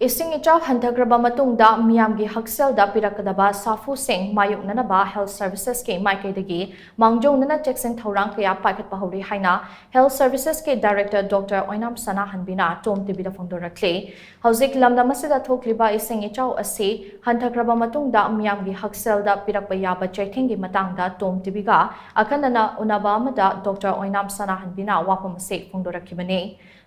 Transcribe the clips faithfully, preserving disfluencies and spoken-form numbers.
ꯏꯁꯤꯡ ꯏꯆꯥꯎ ꯍꯟꯊꯈ꯭ꯔꯕ ꯃꯇꯨꯡꯗ ꯃꯤꯌꯥꯝꯒꯤ ꯍꯛꯁꯦꯜꯗ ꯄꯤꯔꯛꯀꯗꯕ ꯁꯥꯐꯨꯁꯤꯡ ꯃꯥꯌꯣꯛꯅꯅꯕ Health Servicesꯀꯤ ꯃꯥꯏꯀꯩꯗꯒꯤ ꯃꯥꯡꯖꯧꯅꯅ ꯆꯦꯛꯁꯤꯟ ꯊꯧꯔꯥꯡ ꯀꯌꯥ ꯄꯥꯏꯈꯠꯄ ꯍꯧꯔꯤ ꯍꯥꯏꯅ Health Servicesꯀꯤ Director Doctor ꯑꯣꯏꯅꯥꯝ ꯁꯅꯥꯍꯟꯕꯤꯅ Tom TVꯗ ꯐꯣꯡꯗꯣꯔꯛꯂꯤ꯫ ꯍꯧꯖꯤꯛ ꯂꯝꯗꯝ ꯑꯁꯤꯗ ꯊꯣꯛꯂꯤꯕ ꯏꯁꯤꯡ ꯏꯆꯥꯎ ꯑꯁꯤ ꯍꯟꯊꯈ꯭ꯔꯕ ꯃꯇꯨꯡꯗ ꯃꯤꯌꯥꯝꯒꯤ ꯍꯛꯁꯦꯜꯗ ꯄꯤꯔꯛꯄ ꯌꯥꯕ ꯆꯩꯊꯦꯡꯒꯤ ꯃꯇꯥꯡꯗ Tom TVꯒ ꯑꯈꯟꯅꯅ ꯎꯅꯕ ꯑꯃꯗ Doctor ꯑꯣꯏꯅꯥꯝ ꯁꯅꯥꯍꯟꯕꯤꯅ ꯋꯥꯐꯝ ꯑꯁꯤ ꯐꯣꯡꯗꯣꯔꯛꯈꯤꯕꯅꯤ꯫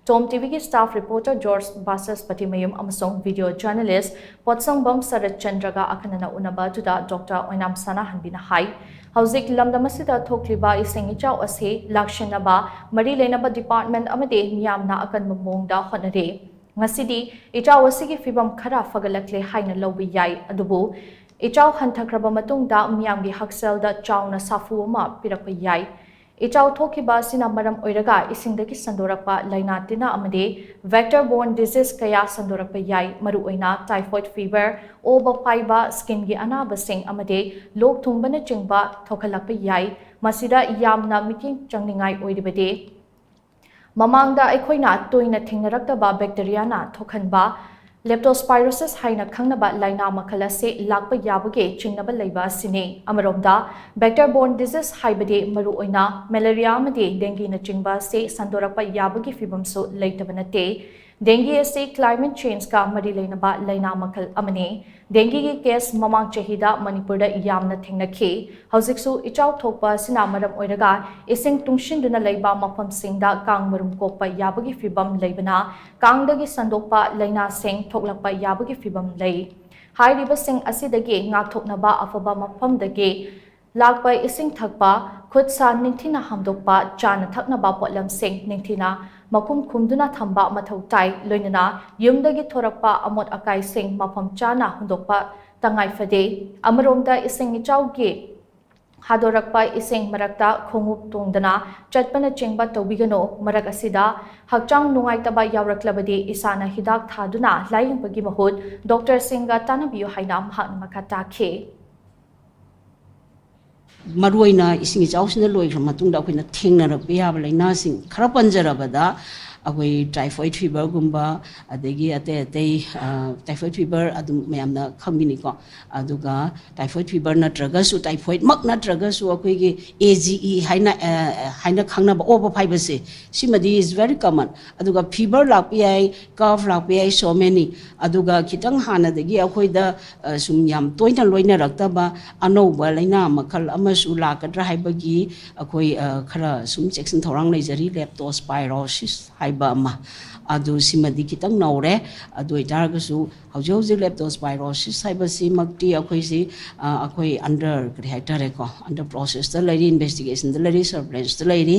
Tom TVꯒꯤ staff reporter George ꯕꯥꯁꯁꯄꯇꯤꯃꯌꯨꯝ ꯑꯃꯁꯨꯡ video journalist ꯄꯣꯠꯁꯪꯕꯝ ꯁꯔꯠ ꯆꯟꯗ꯭ꯔꯒ ꯑꯈꯟꯅꯅ ꯎꯅꯕ ꯑꯗꯨꯗ Doctor ꯑꯣꯏꯅꯥꯝ ꯁꯅꯥꯍꯟꯕꯤꯅ ꯍꯥꯏ, ꯍꯧꯖꯤꯛ ꯂꯝꯗꯝ ꯑꯁꯤꯗ ꯊꯣꯛꯂꯤꯕ ꯏꯁꯤꯡ ꯏꯆꯥꯎ ꯑꯁꯤ ꯂꯥꯛꯁꯤꯟꯅꯕ ꯃꯔꯤ ꯂꯩꯅꯕ department ꯑꯃꯗꯤ ꯃꯤꯌꯥꯝꯅ ꯑꯀꯟꯕ ꯃꯑꯣꯡꯗ ꯍꯣꯠꯅꯔꯤ꯫ ꯉꯁꯤꯗꯤ ꯏꯆꯥꯎ ꯑꯁꯤꯒꯤ ꯐꯤꯕꯝ ꯈꯔ ꯐꯒꯠꯂꯛꯂꯦ ꯍꯥꯏꯅ ꯂꯧꯕ ꯌꯥꯏ, ꯑꯗꯨꯕꯨ ꯏꯆꯥꯎ ꯍꯟꯊꯈ꯭ꯔꯕ ꯃꯇꯨꯡꯗ ꯃꯤꯌꯥꯝꯒꯤ ꯍꯛꯁꯦꯜꯗ ꯆꯥꯎꯅ ꯁꯥꯐꯨ ꯑꯃ ꯄꯤꯔꯛꯄ ꯌꯥꯏ꯫ ꯏꯆꯥꯎ ꯊꯣꯛꯈꯤꯕ ꯑꯁꯤꯅ ꯃꯔꯝ ꯑꯣꯏꯔꯒ ꯏꯁꯤꯡꯗꯒꯤ ꯁꯟꯗꯣꯔꯛꯄ ꯂꯥꯏꯅꯥ ꯇꯤꯟꯅꯥ ꯑꯃꯗꯤ vector borne disease ꯀꯌꯥ ꯁꯟꯗꯣꯔꯛꯄ ꯌꯥꯏ꯫ ꯃꯔꯨꯑꯣꯏꯅ typhoid fever, ꯑꯣꯕ ꯄꯥꯏꯕ, skinꯒꯤ ꯑꯅꯥꯕꯁꯤꯡ ꯑꯃꯗꯤ ꯂꯣꯛ ꯊꯨꯡꯕꯅꯆꯤꯡꯕ ꯊꯣꯛꯍꯜꯂꯛꯄ ꯌꯥꯏ꯫ ꯃꯁꯤꯗ ꯌꯥꯝꯅ ꯃꯤꯠꯌꯦꯡ ꯆꯪꯅꯤꯡꯉꯥꯏ ꯑꯣꯏꯔꯤꯕꯗꯤ ꯃꯃꯥꯡꯗ ꯑꯩꯈꯣꯏꯅ ꯇꯣꯏꯅ ꯊꯦꯡꯅꯔꯛꯇꯕ bacteriaꯅ ꯊꯣꯛꯍꯟꯕ leptospirosis ꯍꯥꯏꯅ ꯈꯪꯅꯕ ꯂꯥꯏꯅꯥ ꯃꯈꯜ ꯑꯁꯤ ꯂꯥꯛꯄ ꯌꯥꯕꯒꯤ ꯆꯤꯡꯅꯕ ꯂꯩꯕ ꯑꯁꯤꯅꯤ꯫ ꯑꯃꯔꯣꯝꯗ, vector borne disease ꯍꯥꯏꯕꯗꯤ ꯃꯔꯨꯑꯣꯏꯅ malaria ꯑꯃꯗꯤ dengueꯅꯆꯤꯡꯕ ꯑꯁꯤ ꯁꯟꯗꯣꯔꯛꯄ ꯌꯥꯕꯒꯤ ꯐꯤꯕꯝꯁꯨ ꯂꯩꯇꯕ ꯅꯠꯇꯦ꯫ Dengue ꯑꯁꯤ climate changeꯀ ꯃꯔꯤ ꯂꯩꯅꯕ ꯂꯥꯏꯅꯥ ꯃꯈꯜ ꯑꯃꯅꯤ꯫ Dengueꯒꯤ case ꯃꯃꯥꯡ ꯆꯍꯤꯗ ꯃꯅꯤꯄꯨꯔꯗ ꯌꯥꯝꯅ ꯊꯦꯡꯅꯈꯤ꯫ ꯍꯧꯖꯤꯛꯁꯨ ꯏꯆꯥꯎ ꯊꯣꯛꯄ ꯑꯁꯤꯅ ꯃꯔꯝ ꯑꯣꯏꯔꯒ ꯏꯁꯤꯡ ꯇꯨꯡꯁꯤꯟꯗꯨꯅ ꯂꯩꯕ ꯃꯐꯝꯁꯤꯡꯗ ꯀꯥꯡ ꯃꯔꯨꯝ ꯀꯣꯛꯄ ꯌꯥꯕꯒꯤ ꯐꯤꯕꯝ ꯂꯩꯕꯅ ꯀꯥꯡꯗꯒꯤ ꯁꯟꯗꯣꯛꯄ ꯂꯥꯏꯅꯥꯁꯤꯡ ꯊꯣꯛꯂꯛꯄ ꯌꯥꯕꯒꯤ ꯐꯤꯕꯝ ꯂꯩ꯫ ꯍꯥꯏꯔꯤꯕꯁꯤꯡ ꯑꯁꯤꯗꯒꯤ ꯉꯥꯛꯊꯣꯛꯅꯕ ꯑꯐꯕ ꯃꯐꯝꯗꯒꯤ ꯂꯥꯛꯄ ꯏꯁꯤꯡ ꯊꯛꯄ, ꯈꯨꯠ ꯁꯥ ꯅꯤꯡꯊꯤꯅ ꯍꯥꯝꯗꯣꯛꯄ, ꯆꯥꯅ ꯊꯛꯅꯕ ꯄꯣꯠꯂꯝꯁꯤꯡ ꯅꯤꯡꯊꯤꯅ ꯃꯈꯨꯝ ꯈꯨꯝꯗꯨꯅ ꯊꯝꯕ ꯃꯊꯧ ꯇꯥꯏ꯫ ꯂꯣꯏꯅꯅ ꯌꯨꯝꯗꯒꯤ ꯊꯣꯔꯛꯄ ꯑꯃꯣꯠ ꯑꯀꯥꯏꯁꯤꯡ ꯃꯐꯝ ꯆꯥꯅ ꯍꯨꯟꯗꯣꯛꯄ ꯇꯉꯥꯏ ꯐꯗꯦ꯫ ꯑꯃꯔꯣꯝꯗ ꯏꯁꯤꯡ ꯏꯆꯥꯎꯒꯤ ꯍꯥꯗꯣꯔꯛꯄ ꯏꯁꯤꯡ ꯃꯔꯛꯇ ꯈꯣꯡꯎꯞ ꯇꯣꯡꯗꯅ ꯆꯠꯄꯅꯆꯤꯡꯕ ꯇꯧꯕꯤꯒꯅꯨ꯫ ꯃꯔꯛ ꯑꯁꯤꯗ ꯍꯛꯆꯥꯡ ꯅꯨꯡꯉꯥꯏꯇꯕ ꯌꯥꯎꯔꯛꯂꯕꯗꯤ ꯏꯁꯥꯅ ꯍꯤꯗꯥꯛ ꯊꯥꯗꯨꯅ ꯂꯥꯌꯦꯡꯕꯒꯤ ꯃꯍꯨꯠ doctorꯁꯤꯡꯒ ꯇꯥꯟꯅꯕꯤꯌꯨ ꯍꯥꯏꯅ ꯃꯍꯥꯛꯅ ꯃꯈꯥ ꯇꯥꯈꯤ꯫ ꯃꯔꯨꯑꯣꯏꯅ ꯏꯁꯤꯡ ꯏꯆꯥꯎꯁꯤꯅ ꯂꯣꯏꯈ꯭ꯔ ꯃꯇꯨꯡꯗ ꯑꯩꯈꯣꯏꯅ ꯊꯦꯡꯅꯔꯛꯄ ꯌꯥꯕ ꯂꯥꯏꯅꯥꯁꯤꯡ ꯈꯔ ꯄꯟꯖꯔꯕꯗ, ꯑꯩꯈꯣꯏ typhoid feverꯒꯨꯝꯕ, ꯑꯗꯒꯤ ꯑꯇꯩ ꯑꯇꯩ typhoid fever ꯑꯗꯨꯝ ꯃꯌꯥꯝꯅ ꯈꯪꯕꯤꯅꯤꯀꯣ꯫ ꯑꯗꯨꯒ typhoid fever ꯅꯠꯇ꯭ꯔꯒꯁꯨ, typhoidꯃꯛ ꯅꯠꯇ꯭ꯔꯒꯁꯨ, ꯑꯩꯈꯣꯏꯒꯤ A G E ꯍꯥꯏꯅ ꯍꯥꯏꯅ ꯈꯪꯅꯕ ꯑꯣꯕ ꯐꯥꯏꯕꯁꯦ, ꯁꯤꯃꯗꯤ is very common꯫ ꯑꯗꯨꯒ fever ꯂꯥꯛꯄ ꯌꯥꯏ, cough ꯂꯥꯛꯄ ꯌꯥꯏ, so many꯫ ꯑꯗꯨꯒ ꯈꯤꯇꯪ ꯍꯥꯟꯅꯗꯒꯤ ꯑꯩꯈꯣꯏꯗ ꯁꯨꯝ ꯌꯥꯝ ꯇꯣꯏꯅ ꯂꯣꯏꯅꯔꯛꯇꯕ ꯑꯅꯧꯕ ꯂꯥꯏꯅꯥ ꯃꯈꯜ ꯑꯃꯁꯨ ꯂꯥꯛꯀꯗ꯭ꯔꯥ ꯍꯥꯏꯕꯒꯤ ꯑꯩꯈꯣꯏ ꯈꯔ ꯁꯨꯝ ꯆꯦꯛꯁꯤꯟ ꯊꯧꯔꯥꯡ ꯂꯩꯖꯔꯤ, leptospirosis ꯍꯥꯏꯕ ꯑꯃ꯫ ꯑꯗꯨ ꯁꯤꯃꯗꯤ ꯈꯤꯇꯪ ꯅꯧꯔꯦ꯫ ꯑꯗꯨ ꯑꯣꯏꯇꯥꯔꯒꯁꯨ ꯍꯧꯖꯤꯛ ꯍꯧꯖꯤꯛ leptospirosis ꯍꯥꯏꯕꯁꯤꯃꯛꯇꯤ ꯑꯩꯈꯣꯏꯁꯤ ꯑꯩꯈꯣꯏ under, ꯀꯔꯤ ꯍꯥꯏꯇꯥꯔꯦꯀꯣ, under processꯇ ꯂꯩꯔꯤ, investigationꯗ ꯂꯩꯔꯤ, surveillancedꯇ ꯂꯩꯔꯤ꯫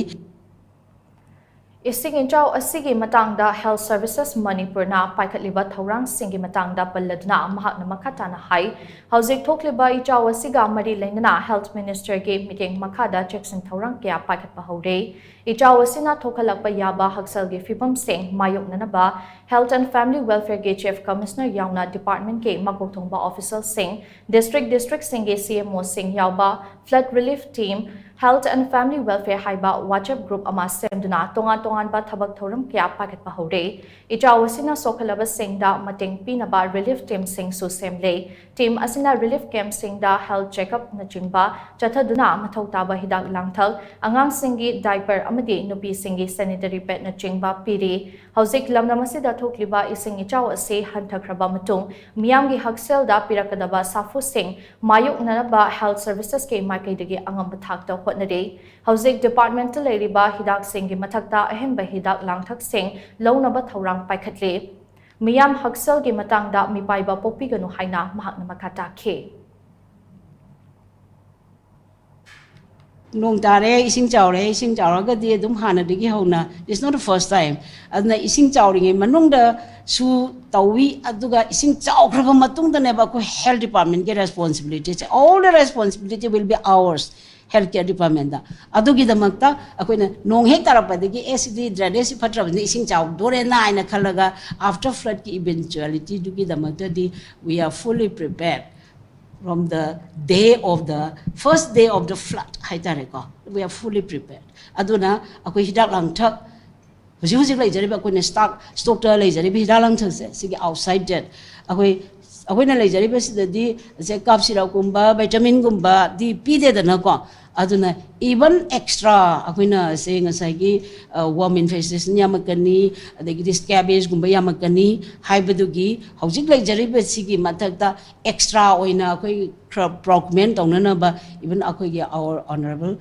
ꯏꯁꯤꯡ ꯏꯆꯥꯎ ꯑꯁꯤꯒꯤ ꯃꯇꯥꯡꯗ Health Services Manipurꯅ ꯄꯥꯏꯈꯠꯂꯤꯕ ꯊꯧꯔꯥꯡꯁꯤꯡꯒꯤ ꯃꯇꯥꯡꯗ ꯄꯜꯂꯗꯨꯅ ꯃꯍꯥꯛꯅ ꯃꯈꯥ ꯇꯥꯅ ꯍꯥꯏ, ꯍꯧꯖꯤꯛ ꯊꯣꯛꯂꯤꯕ ꯏꯆꯥꯎ ꯑꯁꯤꯒ ꯃꯔꯤ ꯂꯩꯅꯅ Health Ministerꯒꯤ ꯃꯤꯠꯌꯦꯡ ꯃꯈꯥꯗ ꯆꯦꯛꯁꯤꯟ ꯊꯧꯔꯥꯡ ꯀꯌꯥ ꯄꯥꯏꯈꯠꯄ ꯍꯧꯔꯦ꯫ ꯏꯆꯥꯎ ꯑꯁꯤꯅ ꯊꯣꯛꯍꯜꯂꯛꯄ ꯌꯥꯕ ꯍꯛꯁꯦꯜꯒꯤ ꯐꯤꯚꯝꯁꯤꯡ ꯃꯥꯌꯣꯛꯅꯅꯕ Health and Family Welfareꯒꯤ Chief Commissioner ꯌꯥꯎꯅ departmentꯀꯤ ꯃꯀꯣꯛ ꯊꯣꯡꯕ officialꯁꯤꯡ, district districtꯁꯤꯡꯒꯤ C M Oꯁꯤꯡ ꯌꯥꯎꯕ flood relief team, Health and Family Welfare ꯍꯥꯏꯕ WhatsApp group ꯑꯃ ꯁꯦꯝꯗꯨꯅ ꯇꯣꯉꯥꯟ ꯇꯣꯉꯥꯟꯕ ꯊꯕꯛ ꯊꯧꯔꯝ ꯀꯌꯥ ꯄꯥꯏꯈꯠꯄ ꯍꯧꯔꯦ꯫ ꯏꯆꯥꯎ ꯑꯁꯤꯅ ꯁꯣꯛꯍꯜꯂꯕꯁꯤꯡꯗ ꯃꯇꯦꯡ ꯄꯤꯅꯕ relief teamꯁꯤꯡꯁꯨ ꯁꯦꯝꯂꯦ꯫ Team ꯑꯁꯤꯅ relief campꯁꯤꯡꯗ health checkup ꯅꯆꯤꯡꯕ ꯆꯠꯊꯗꯨꯅ ꯃꯊꯧ ꯇꯥꯕ ꯍꯤꯗꯥꯛ ꯂꯥꯡꯊꯛ, ꯑꯉꯥꯡꯁꯤꯡꯒꯤ diaper ꯑꯃꯗꯤ ꯅꯨꯄꯤꯁꯤꯡꯒꯤ sanitary padꯅꯆꯤꯡꯕ ꯄꯤꯔꯤ꯫ ꯍꯧꯖꯤꯛ ꯂꯝꯗꯝ ꯑꯁꯤꯗ ꯊꯣꯛꯂꯤꯕ ꯏꯁꯤꯡ ꯏꯆꯥꯎ ꯑꯁꯤ ꯍꯟꯊꯈ꯭ꯔꯕ ꯃꯇꯨꯡ ꯃꯤꯌꯥꯝꯒꯤ ꯍꯛꯁꯦꯜꯗ ꯄꯤꯔꯛꯀꯗꯕ ꯁꯥꯐꯨꯁꯤꯡ ꯃꯥꯌꯣꯛꯅꯅꯕ Health Servicesꯀꯤ ꯃꯥꯏꯀꯩꯗꯒꯤ ꯑꯉꯝꯕ ꯊꯥꯛꯇ ꯍꯣꯠꯅꯔꯤ꯫ ꯍꯧꯖꯤꯛ departmentꯇ ꯂꯩꯔꯤꯕ ꯍꯤꯗꯥꯛꯁꯤꯡꯒꯤ ꯃꯊꯛꯇ ꯑꯍꯦꯟꯕ ꯍꯤꯗꯥꯛ ꯂꯥꯡꯊꯛꯁꯤꯡ ꯂꯧꯅꯕ ꯊꯧꯔꯥꯡ ꯄꯥꯏꯈꯠꯂꯤ꯫ ꯃꯤꯌꯥꯝ ꯍꯛꯁꯦꯜꯒꯤ ꯃꯇꯥꯡꯗ ꯃꯤꯄꯥꯏꯕ ꯄꯣꯛꯄꯤꯒꯅꯨ ꯍꯥꯏꯅ ꯃꯍꯥꯛꯅ ꯃꯈꯥ ꯇꯥꯈꯤ꯫ ꯅꯣꯡ ꯇꯥꯔꯦ, ꯏꯁꯤꯡ ꯆꯥꯎꯔꯦ, ꯏꯁꯤꯡ ꯆꯥꯎꯔꯒꯗꯤ ꯑꯗꯨꯝ ꯍꯥꯟꯅꯗꯒꯤ ꯍꯧꯅ, it's not the first time, ꯑꯗꯨꯅ ꯏꯁꯤꯡ ꯆꯥꯎꯔꯤꯉꯩ ꯃꯅꯨꯡꯗꯁꯨ ꯇꯧꯏ꯫ ꯑꯗꯨꯒ ꯏꯁꯤꯡ ꯆꯥꯎꯈ꯭ꯔꯕ ꯃꯇꯨꯡꯗꯅꯦꯕ ꯑꯩꯈꯣꯏ health departmentꯀꯤ responsibilityꯁꯦ, all the responsibility will be ours, health care departmentꯇ꯫ ꯑꯗꯨꯒꯤꯗꯃꯛꯇ ꯑꯩꯈꯣꯏꯅ ꯅꯣꯡ ꯍꯦꯛ ꯇꯥꯔꯛꯄꯗꯒꯤ, ꯑꯦ, ꯁꯤꯗꯤ drainage ꯐꯠꯇ꯭ꯔꯕꯅꯤꯅ ꯏꯁꯤꯡ ꯆꯥꯎꯗꯣꯔꯦꯅ ꯍꯥꯏꯅ ꯈꯜꯂꯒ, after floodꯀꯤ eventualityꯗꯨꯒꯤꯗꯃꯛꯇꯗꯤ we are fully prepared from the day of the first day of the flood ꯍꯥꯏꯇꯥꯔꯦꯀꯣ꯫ We are fully prepared. ꯑꯗꯨꯅ ꯑꯩꯈꯣꯏ ꯍꯤꯗꯥꯛ ꯂꯥꯡꯊꯛ ꯍꯧꯖꯤꯛ ꯍꯧꯖꯤꯛ ꯂꯩꯖꯔꯤꯕ ꯑꯩꯈꯣꯏꯅ ꯁ꯭ꯇꯥꯛ ꯁ꯭ꯇꯣꯛꯇ ꯂꯩꯖꯔꯤꯕ ꯍꯤꯗꯥꯛ ꯂꯥꯡꯊꯛꯁꯦ, ꯁꯤꯒꯤ ꯑꯥꯎꯠꯁꯥꯏꯗ ꯗꯦꯠ, ꯑꯩꯈꯣꯏ ꯑꯩꯈꯣꯏꯅ ꯂꯩꯖꯔꯤꯕꯁꯤꯗꯗꯤ ꯆꯦ ꯀꯥꯞ ꯁꯤꯔꯞꯀꯨꯝꯕ ꯚꯤꯇꯥꯃꯤꯟꯒꯨꯝꯕꯗꯤ ꯄꯤꯗꯦꯗꯅꯀꯣ꯫ ꯑꯗꯨꯅ ꯏꯚꯟ ꯑꯦꯛꯁꯇ꯭ꯔꯥ ꯑꯩꯈꯣꯏꯅ ꯁꯦ ꯉꯁꯥꯏꯒꯤ ꯋꯥꯔꯝ ꯏꯟꯐꯦꯁꯇꯦꯁꯟ ꯌꯥꯝꯃꯛꯀꯅꯤ, ꯑꯗꯒꯤꯗꯤ ꯁ꯭ꯀꯦꯕꯦꯖꯀꯨꯝꯕ ꯌꯥꯝꯃꯛꯀꯅꯤ ꯍꯥꯏꯕꯗꯨꯒꯤ ꯍꯧꯖꯤꯛ ꯂꯩꯖꯔꯤꯕꯁꯤꯒꯤ ꯃꯊꯛꯇ ꯑꯦꯛꯁꯇ꯭ꯔꯥ ꯑꯣꯏꯅ ꯑꯩꯈꯣꯏ ꯈꯔ ꯄ꯭ꯔꯣꯀ꯭ꯌꯨꯔꯃꯦꯟ ꯇꯧꯅꯅꯕ, ꯏꯚꯟ ꯑꯩꯈꯣꯏꯒꯤ our honourable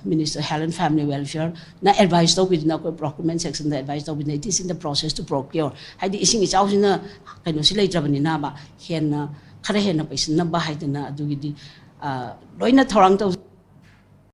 minister health and family welfare ꯅ ꯑꯦꯗꯚꯥꯏꯁ ꯇꯧꯕꯤꯗꯨꯅ ꯑꯩꯈꯣꯏ ꯄ꯭ꯔꯣꯀ꯭ꯌꯨꯔꯃꯦꯟ ꯁꯦꯛꯁꯟꯗ ꯑꯦꯗꯚꯥꯏꯁ ꯇꯧꯕꯤꯗꯨꯅ, it is in the process to procure, ꯍꯥꯏꯗꯤ ꯏꯁꯤꯡ ꯏꯆꯥꯎꯁꯤꯅ ꯀꯩꯅꯣꯁꯤ ꯂꯩꯇ꯭ꯔꯕꯅꯤꯅ ꯍꯦꯟꯅ ꯈꯔ ꯍꯦꯟꯅ ꯄꯩꯁꯤꯟꯅꯕ ꯍꯥꯏꯗꯅ ꯑꯗꯨꯒꯤꯗꯤ ꯂꯣꯏꯅ ꯊꯧꯔꯥꯡ ꯇꯧ